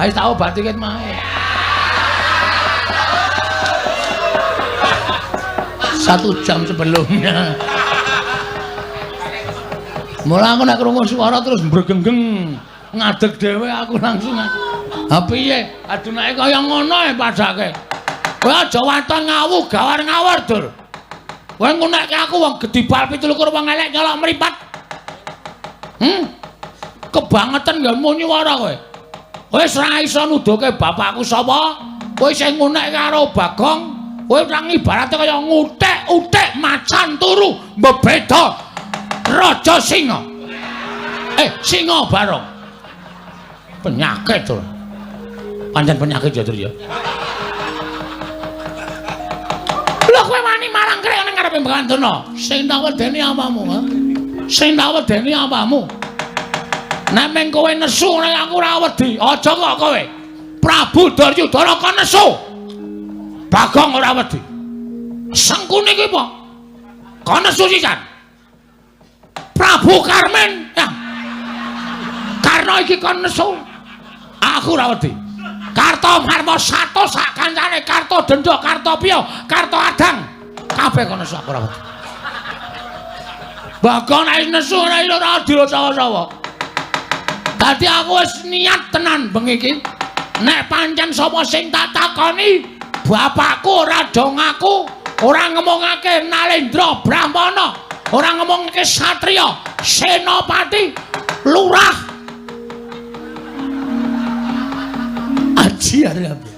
Ayo tak obati ket mau. 1 jam sebelumnya. Mula aku nek krungu suara terus mbregenggeng, ngadeg dhewe aku langsung. Ha piye? Aduh nek kaya ngono e padake. Kowe aja waton ngawu gawar ngawur, Dur. Kowe ngunekke aku wong gedibal 27 wong elek nyolok mripat. Kebangetan nggonmu nyuwara kowe. Wis ra iso nuduhke bapakku sapa? Kowe sing ngunekke karo Bagong, kowe nang ibarate kaya ngutik-utik macan turu mbebeda Raja Singa. Singa Barong. Penyakit to. Pancen penyakit ya, Dur ya. Lho kowe wani marang krek ning ngarepe Begawan Durna. Sing tak wedeni apamu, ha? Sing tak wedeni apamu? Nek meng kowe nesu nek aku ora wedi, aja kok kowe. Prabu Duryudana kon nesu. Bagong ora wedi. Sengkuni kuwi apa? Kon nesu sisan. Prabu Karmin. Ya. Karena iki kon nesu, aku ora wedi. Kartomarma sato sak kancane Karto Denda, Karto Piya, Karto Adang. Kabeh kon nesu aku ora wedi. Bagong nek nesu ora iso ora dirasawa-sawa. Dadi aku wis niat tenan bengi iki. Nek pancen sapa sing tak takoni, bapakku ora do ngaku, ora ngomongake Nalendra Brahmana, ora ngomongake satriya, senopati, lurah. Aji arep.